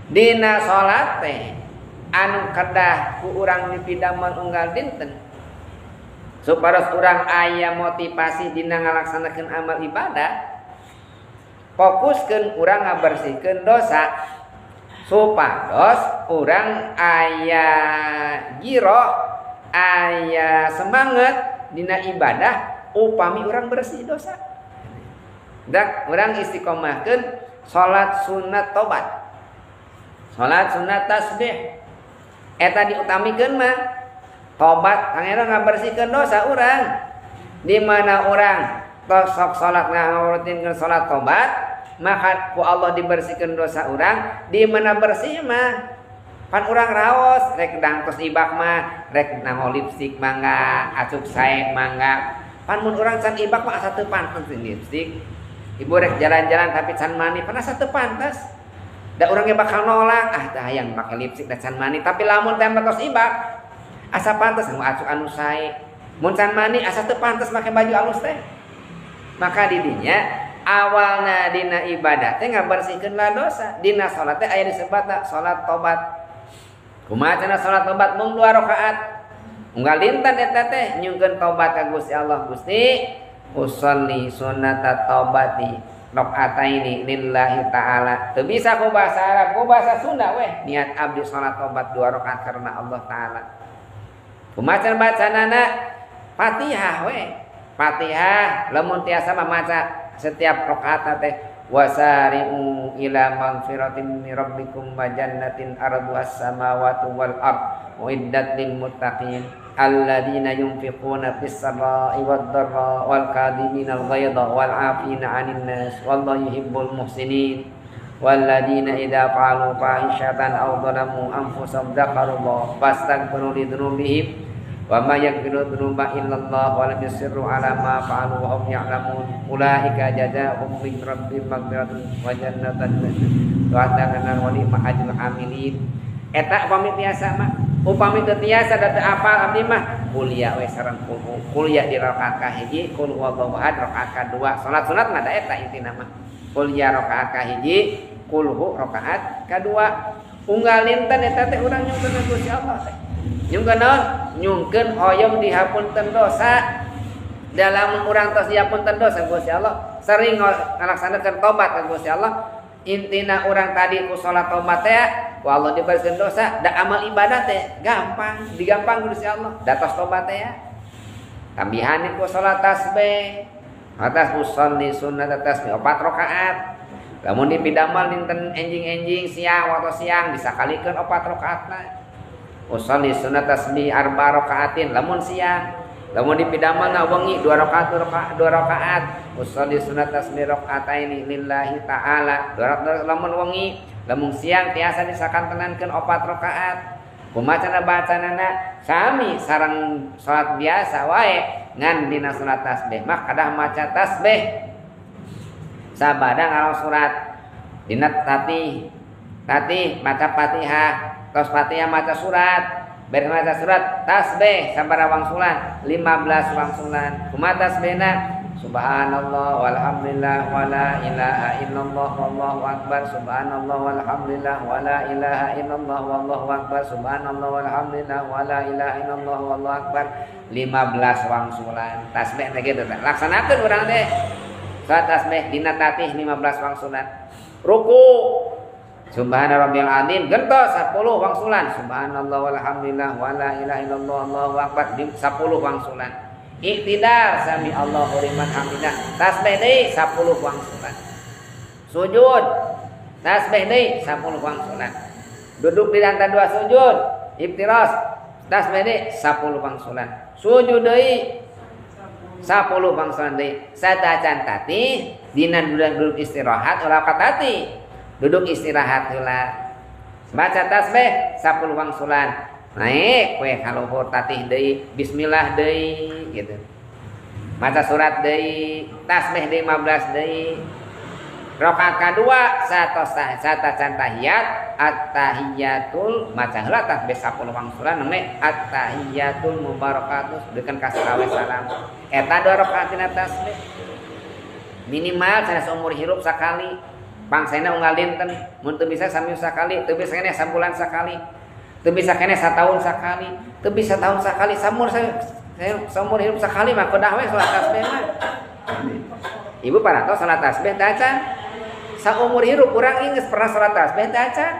Dina salat teh anu kedah ku urang dipidamel unggal dinten supados urang aya motivasi dina ngalaksanakeun amal ibadah, fokuskeun urang ngabersihkeun dosa supados urang aya giroh, aya semangat dina ibadah upami urang bersih dosa. Dak urang istiqomahkeun salat sunat tobat, salat sunat tasbih. Eta diutamikeun mah tobat kanggo ngabersihkeun dosa urang. Di mana urang tos sok salat ngarutinkeun salat tobat, maka ku Allah dibersihkeun dosa urang. Di mana bersih mah pan urang raos rek dangtos ibak mah, rek nanggo lipstik mangga, acuk sae mangga. Pan mun urang can ibak mah asa teu pantes lipstik. Ibu rek jalan-jalan tapi can mani, pan asa teu pantes. Da urang ge bakal nolak, ah tah hayang make lipstik da can mani. Tapi lamun teh tos ibak asa pantes nu acuk anu sae. Mun can mani asa teu pantes make baju alus teh. Maka didinya awalna dina ibadah teh ngabersihkeun lah dosa. Dina salat teh aya disebutna salat tobat. Kumaha cenah salat tobat mung 2 rakaat. Unggal dinten eta teh nyungkeun tobat ka Gusti Allah. Gusti, usolli sunnata taubati rakaataini lillahi ta'ala. Teu bisa ku bahasa Arab, ku bahasa Sunda weh. Niat abdi salat tobat 2 rakaat karena Allah Ta'ala. Kumaha cenah bacanana? Fatihah weh. Fatihah lamun tiasa mah maca setiap rakaat teh wasari'u ila magfiratin min rabbikum wa jannatin arduhas samawati wal ard uiddat lil muttaqin alladzina yunfiquna fis sarra'i wad dharra wal kadhiminal ghaidha wal 'afina 'anil nas wallahu yuhibbul muhsinin walladzina idza fa'alu fahishatan aw dhalamu anfusahum dzakarullaha fastaghfiru lidzunubihim wa ma yaghfiru dzunuba illallah wa lam yusirru ala ma fa'alu wa hum ya'lamun ulaika jazaohum min rabbihim maghfiratun wa jannatan wa wa ni'ma ajrul amilin. Eta upami tiasa mah, upami teu tiasa da teu apal abdi mah kuliah we sareng kuliah di rakaat kahiji, qul huwallahu ahad rakaat kadua. Salat sunat mah da eta intina mah. Kuliah rakaat kahiji, qul hu rakaat kadua. Unggal dinten eta teh urang nyungkeun Gusti Allah teh. Nyungkeun naon? Nyungkeun hoyong dihapunten dosa. Dalam urang tos dihapunten dosa Gusti Allah, sering ngalaksanakeun tobat ka Gusti Allah. Intina urang tadi ku salat tobat teh, ku Allah dibersihkeun dosa, da amal ibadah teh gampang, digampang Gusti Allah. Da tos tobat teh ya. Tambihan ku salat tasbih. Atas usolli sunnat tasbih 4 rakaat. Lamun dipidamel dinten enjing-enjing siang waktu siang disakalikeun 4 rakaatna. Usolli sunnat tasbih arba rakaatin lamun siang. Lamun dipidamelna wengi 2 rakaat 2 rakaat. Usolli sunnat tasbih rakaataini lillahi ta'ala. 2 rakaat lamun wengi, lamun siang tiasa disakantenankeun 4 rakaat. Kumaha cenah bacanana? Sami sareng salat biasa wae, ngan dina salat tasbih mah kadah maca tasbih. Sabada ngaraos surat dina tatih, tatih maca Fatihah, tos Fatihah maca surat, beres maca surat tasbih sabaraha wangsulan? 15 wangsulan. Kumaha tasbihna? Subhanallah walhamdulillah wala ilaha illallah wallahu akbar. Subhanallah walhamdulillah wala ilaha illallah wallahu akbar. Subhanallah walhamdulillah wala ilaha illallah wallahu akbar. 15 wangsulan. Tasbih teh kitu teh. Laksanakeun urang teh. Salat tasbih dina tatih 15 wangsulan. Ruku Subhana rabbiyal azim gentos 10 wangsulan. Subhanallah walhamdulillah wala ilaha illallah allahu akbar 10 wangsulan. Iktidal sami Allahu liman hamidah tasbih deui 10 wangsulan. Sujud tasbih deui 10 wangsulan. Duduk di antara dua sujud iftiras tasbih deui 10 wangsulan. Sujud deui 10 wangsulan deui. Satacan tatih dina duduk istirahat ulah katati. Duduk istirahat heula. Baca tasbih 10 wangsulan. Naik we kaluhur tatih deui, bismillah deui gitu. Maca surat deui, tasbih deui 15 deui. Rakaat kadua satacan tahiyat, at-tahiyatul maca heula tasbih 10 wangsulan namanya at-tahiyatul mubarakatus dekan ka salam. Eta 2 rakaat dina tasbih. Minimal sanes umur hirup sakali. Pangsena unggal dinten, mun teu bisa saminggu sakali, teu bisa keneh sabulan sakali, teu bisa keneh satahun sakali, teu bisa tahun sakali, saumur hidup sakali mah kedah we salat tasbih mah. Ibu parantos salat tasbih teh acan. Saumur hidup urang geus pernah salat tasbih teh acan.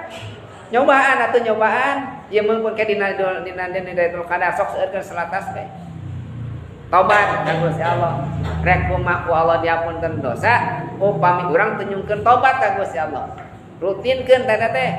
Nyobaan atuh nyobaan, ieu mun ke dina dina Lailatul Qadar sok seueurkeun salat tasbih. Tobat ka Gusti Allah. Rek kumaha ku Allah diapunten dosa, upami urang teu nyungkeun tobat ka Gusti Allah. Rutinkeun teh teh.